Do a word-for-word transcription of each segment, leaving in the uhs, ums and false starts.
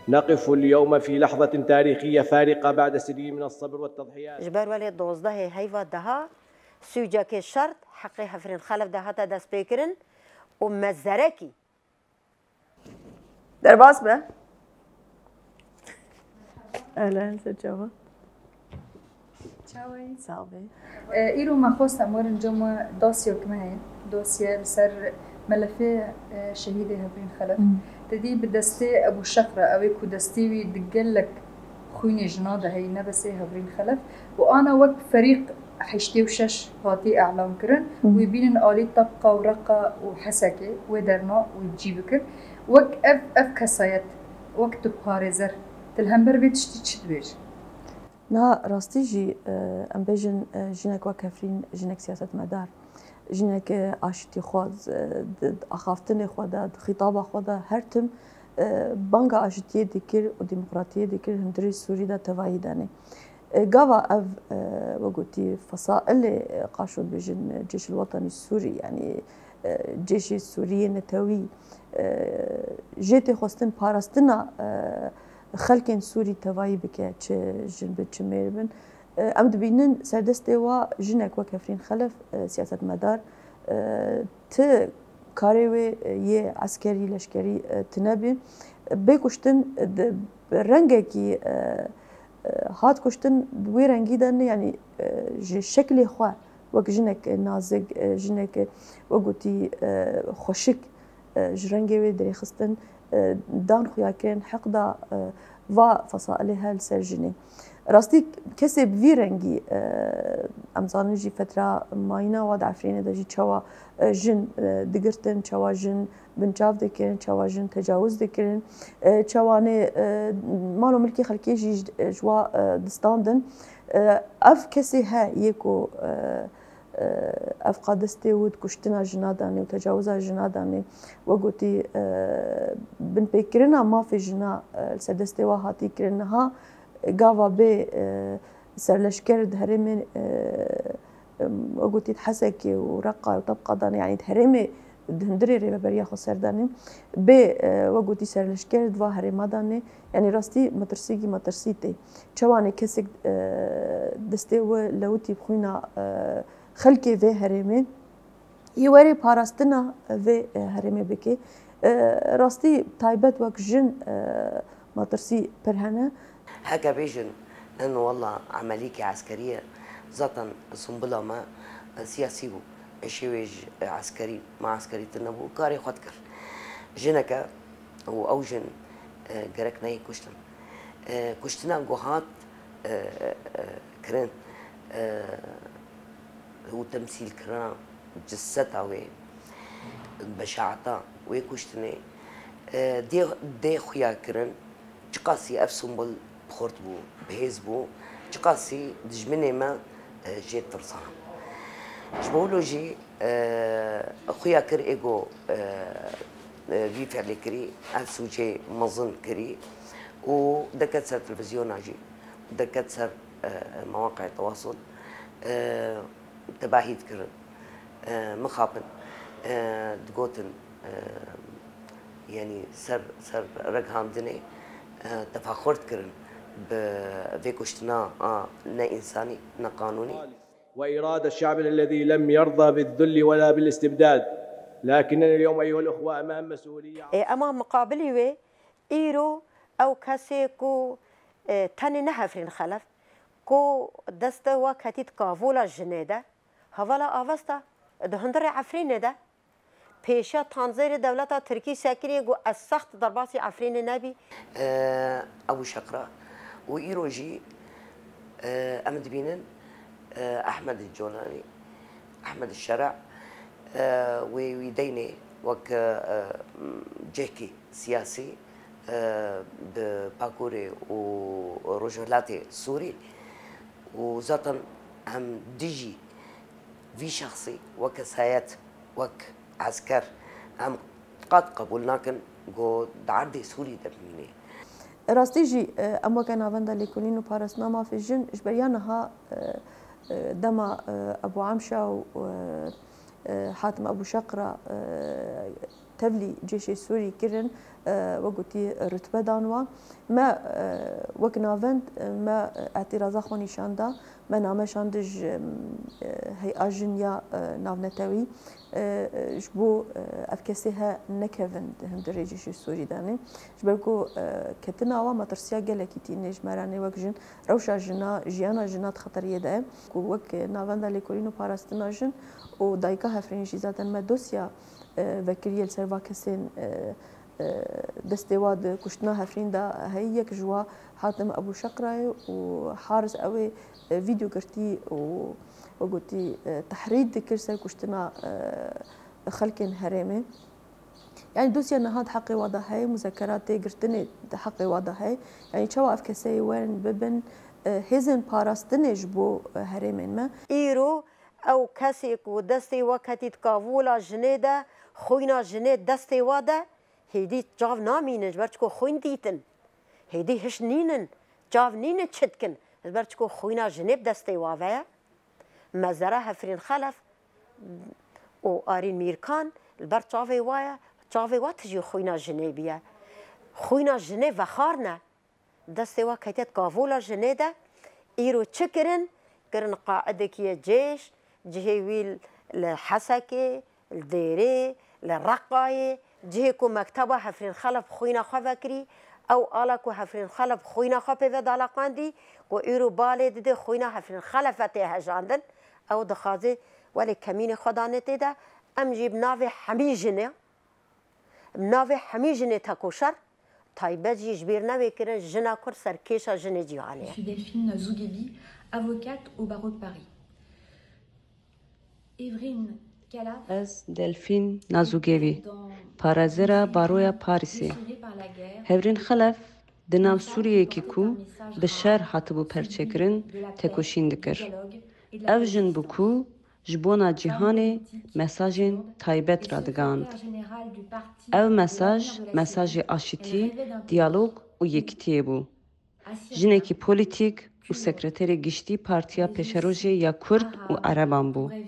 نقف اليوم في لحظة تاريخية فارقة بعد سنين من الصبر والتضحيات. Ji ber welê dozdehê heyva deha sûcekê şert heqê Hefrîn Xelef de hate destpêkirin û me zerekî Derbas be. Ehlen, ser çava. Çawayî. Sağ be. E, Îro me xwest em werin cem we dosyek me heye. Dosye li ser melefê e, şehîdê Hevrîn Xelef. Te dî bi destê Ebû Şeqra, ew ê ku destê wî di gelek xwînê jina de heyî, ne besê Hevrîn Xelef. Û ana wek ferîq heştê û şeş hatî e'lan kirin. Wî bînin alî tebqa û reqa û Hesekê wê derna wî bi cî bikir. Wek ev, ev kesayet, wek tu parêzer, tu li hember vê tiştî çi dibêjî? Niha rastî jî e, em bêjin e, jinek wek Hefrîn, jinek siyasetmedar, jinek e, aşitîxwaz, e, di di axaftinê xwe de, di xîtaba xwe de her tim e, banga aşitiyê dikir û demokratiyê dikir hundirê Sûrî de tevayî danê. E, Gava ev e, we gotî fesailê e, qaşo dibêjin e, Cêşil Wetanî Sûrî, yanî e, Cêşê Sûriyê Netewî e, jê tê xwestin parastina e, xelkên Sûrî tevayî bike, çi jin bin, çi mêr bin. E, Em dibînin serdestê wa jinek wek Hefrîn Xelef e, siyasetmedar e, ti karê wê e, yê eskerî, leşkerî e, tine bî. Bê kuştin e, di rengekî e, e, hat kuştin di wê rengî de ne, yanî e, ji şeklê xwe wek jinek nazik, e, jinek we gotî e, xweşik e, ji rengê wê dirêxistin, e, dan xuyakirin, heq da e, va fesailê he li ser jinê. Rastî kesê bi vî rengî e, em zanin jî fetra mayîna wa di Efrînê de jî çawa e, jin e, digirtin, çawa jin binçav dikirin, çawa jin tecawuz dikirin, e, çawanê e, mal û milkê xelkê jî ji ji wa e, distandin. E, Ev kesê he yê ku e, e, ev qadistê û di kuştina jina danê û tecawiza jina danê, we gotî e, binpêkirina mafê jina e, li ser destê wa hatî kirin. Niha gava bê e, serleşker di herêmên e, em, we gotî di Hesekê û Reqa û Tebqa danê, yanî di herêmê di hundirê rêveberiya xweser danê, bê e, we gotî serleşker di va herêma danê, yanî rastî metirsîkî metirsî tê. Çawanê kesek e, destê we lewitî bi xwîna e, xelkê vê herêmê, yê werê parastina vê e, herêmê bike. E, Rastî taybet wek jin e, metirsî pir hene. Heke bêjin, in wella emelîke eskerî ye, zaten sumbula me e, siyasî bû. Êşê wê ji e, eskerî, me eskerî tune bû, karê xwe dikir. Jineke û ew jin e, gerek neyê kuştin. E, Kuştina ku hat e, e, kirin e, û temsîlkirina ciseta wê, beşaeta wê kuştinê e, dê, dê xuya kirin. Çiqasî ev simbol bi xurt bû, bi hêz bû, çiqasî dijminê me e, jê tirsan. Ji bo wilo jî e, xuya kir êgo e, e, vî felê kirî, ev sûcê mezin kirî û deket ser televîzyona jî, deket ser e, mewaqê tewasul e, tebahî dikirin. E, mixabin e, digotin e, yanî ser, ser reghandinê e, tefaxur dikirin bi vê kuştina a ne însanî, ne qanûnî. وإرادة شعبنا الذي لم يرضى بالذل ولا بالاستبداد. لكننا اليوم أيها الأخوة أمام مسؤولية Ê, ema miqabilî wê îro ew kesê ku e, tenê ne Hefrîn Xelef, ku deste wa ketî di kavola jinê de, hevala Avesta, di hundirê Efrînê de, pêşiya tanzêrê dewleta Tirkî sekirî ku ez sext derbasî Efrînê nebî. Ebu Şeqra û îro jî e, em dibînin e, Ehmed Colanî, Ehmed Şera e, wê wî deynê wek e, cihkî siyasî e, bi Bakurê û Rojhilatê Sûrî û zaten em dijî vî şexsî wek kesayet, wek esker em qet qebûl nakin ku di erdê Sûrî de bimîne. Rastî jî e, em weke Navenda Lêkolîn û Parastina Mafê Jin ji beriya niha e, e, dema e, Ebû Emşa û e, e, Hatim Ebû Şeqra e, Tevlî cêşê Sûrî kirin, e, wek gotî, rutbe dan wan. Me, e, wek navend, e, me îtîraza xwe nîşan da, me name şand ji, e, hey'a jin ya, e, navnetewî, e, e, ji bo, e, ev kesê he nekevin di hundirê cêşê Sûrî de ne. Ji ber ku, e, ketina wan metirsiya gelekî tîne ji me re ne wek jin, rewşa jina, jiyana jina di xeteriyê de ye. Ku wek navenda lêkolîn û parastina jin û dayika Hefrîn jî zaten me dosya, e, vekiriye li ser va kesên, e, e, destê wa di kuştina Hefrîn de heye. Yek ji wa Hatim Ebû Şeqrayê û Haris ew ê, e, vîdeo girtî û we gotî, e, tehrîd dikir ser kuştina, e, xelkên herêmê. Yani dosya niha di heqê wa de heye, muzekera tê girtinê di heqê wa de heye. Yani çawa ev keseyê werin bibin, e, hêzên parastinê ji bo, e, herêmên me? Îro ew kesê ku destê we ketî di kavola jinê de, xwîna jinê destê we de, hêdî çav namînin, ji ber çiko xwîn dîtin. Hêdî hiş nînin, çav nînin çi dikin, ji ber çiko xwîna jinê bi destê wa ve ye. Mezera Hefrîn Xelef û Arîn Mîrkan li ber çavê wa ye, çavê wa tijî xwîna jinê biye. Xwîna jinê vexarine. Destê wa ketiye di kavola jinê de. Îro çi kirin? Kirin qaidekî ye cêş, cihê wî li Hesekê, li Dêrê, li Reqayê, cihê ku mekteba Hefrîn Xelef xwîna xwe vekirî, ew ala ku Hefrîn Xelef xwîna xwe pê ve dalaqandî, ku îro balê didê xwîna Hefrîn Xelef ve tê hejandin, ew dixwaze welê kemînê xwe danê tê de, em jî bi navê hemî jinê, bi navê hemî jinê tekoşer, taybet jî ji bîr newê kirin, jina Kurd serkêşa jinê cîhanê ye. Je suis Delphine Zouguevi, avocate au barreau de Paris. Evrin Kalaf. Ez Delphine Nazugevî, parêzera Baroya Parîsê. Hevrîn Xelef di nav Sûriyeyekî ku bi şer hatibû perçekirin, tekoşîn dikir. Ev jin bû ku ji bona cîhanê mesajên taybet radigihand. Ev mesaj, mesajê aşitî, diyalog û yekitiyê bû. Jinekî polîtîk û sekreterê giştî Partiya Pêşerojê ya Kurd û Ereban bû.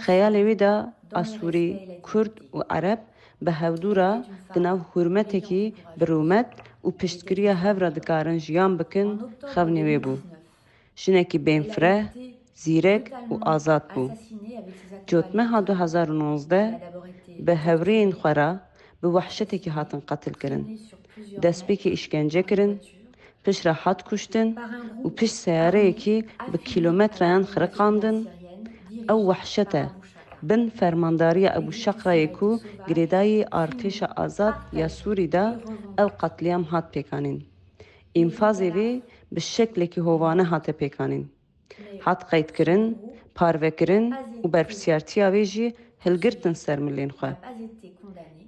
Xeyalê wî de Asûrî, Kurd û Ereb bi hevdû re di nav hurmetekî bi rûmet û piştgiriya hev re dikarin jiyan bikin, xewnê wê bû. Jinekî bênfireh, zîrek û azad bû. Cotmeha du hezar û nozdeh bi hevriyên xwe re bi wehşetekî hatin qetilkirin. Destpêkê îşkence kirin, piştre hat kuştin û pişt seyareyekî bi kîlometreyan xiriqandin. Ew wehşet e. Bin fermandariya Ebû Şeqrayê ku girêdayî artêşa azad ya Sûrî de ew qetlîam hat pêkanîn. Înfazê vê bi şeklekî hovane hate pêkanîn. Hat qeydkirin, parvekirin û berpirsiyartiya wê jî hilgirtin ser milên xwe.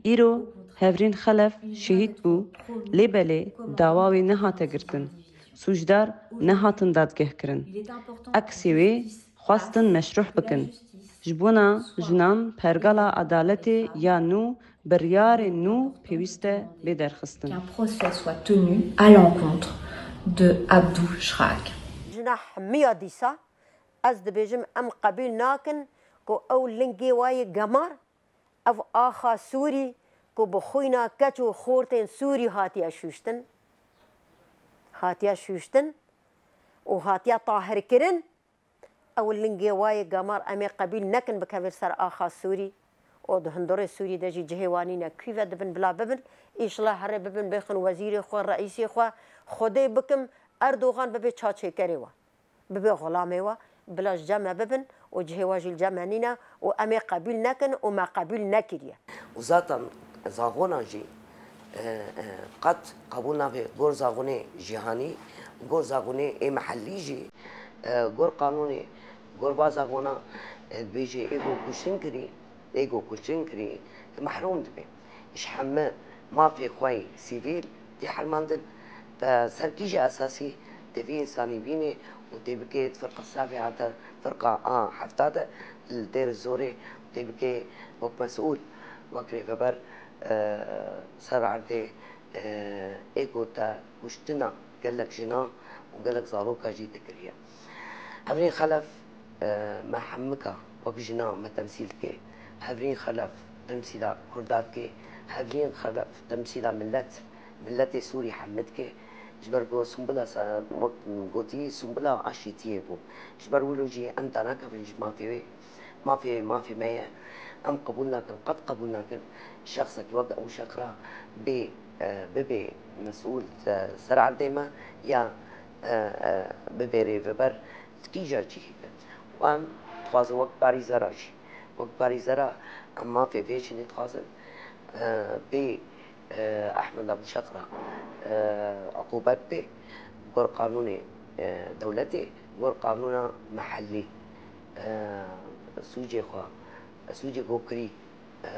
Îro Hevrîn Xelef şehîd bû, lê belê dawa wê nehate girtin. Sûcdar nehatin dadgehkirin. Eksê wê xwestin meşrûh bikin. Ji bona jinan pergala edaletê ya nû Biryarên nû pêwîst e bê derxistin. Qu'un procès soit tenu à l'encontre de Abdou Chrac. Jina hemiya dîsa, ez dibêjim, em qebîl nakin ku ew lingê wa yê gemar, ev axa Sûrî ku bi xwîna keç û xortên Sûrî hatiye şûştin, hatiye şûştin û hatiye tahirkirin, Ew lingê wa yê gemar em ê qebîl nekin bikevin ser axa Sûrî û di hundirê Sûrî de jî cihê wa nîne. Kû ve dibin bila bibin, îşla herê bibin bêxin wezîrê xwe, reîsê xwe, Xwedê bikim Erdogan bibe çaçêkerê we, bibe xulamê we, bila ji cem me bibin û cihê we jî li cem me nîne û em ê qebîl nekin û me qebîl nekiriye. Û zaten zaxonan jî, e, e, qet qebûl nabe gor zaxonê cîhanî, gor zaxonê ê mehellî jî, e, gor qanûnê, gor va zaxona, e, dibêje ê ku kuştin kirî, ê ku kuştin kirî, mehrûm dibe. Ji heme mafê xwe yê sivîl tê hermandin. Te ser kîja esasî tê vî însanî bînê û tê bikê firqa slavê hate firqa a hefta de li Dêr Zorê tê bikê wek mesûl, wek rêveber, e, ser erdê, e, ê ku te kuştina gelek jinan û gelek zaroka jî dikiriye. Hevrîn Xelef, e, me hemika wek jinan me temsîl dike. Hevrîn Xelef temsîla Kurda dike. Heviyên xelef temsîla millet, milletê Sûrî hemî dike. Ji ber ku Sumbula se-, wek gotî, Sumbula aşîtiyê bû. Ji ber wilo jî em danakevin ji mafê wê. Mafê, mafê me ye. Em qebûl nakin, qet qebûl nakin. Şexsekî wek Ebû Şeqra bê, e, bibe mesûl, e, ser erdê me ya, e, e, bibe rêveber di kîja cihê be. Û em dixwazin wek parîzera jî. Wek parîzera em mafê vê jinê dixwazin, e, bê, e, Ehmed Ebû Şeqra, e, uqûbet bê, gor qanûnê, e, dewletê, gor qanûna mehellî, e, sûcê xwe, sûcê ku kirî, e,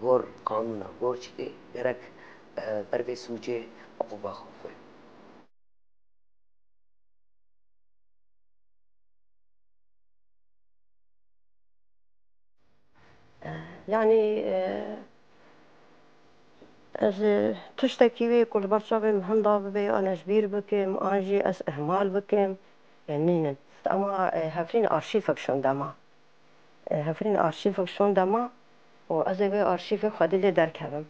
gor qanûna, gor çikê gerek, e, ber vê sûcê uqûba xwe xwe. Yanî, e, ez, e, tiştekî wê ku li ber çavê min hemda bibe, an ez bîr bikim, an jî ez ihmal bikim, e, nînin. Ema, e, hevdîn arşîvek şûn dema. E, hevdîn arşîvek şûn dema û ez ê wê arşîvê xwedî lê derkevim.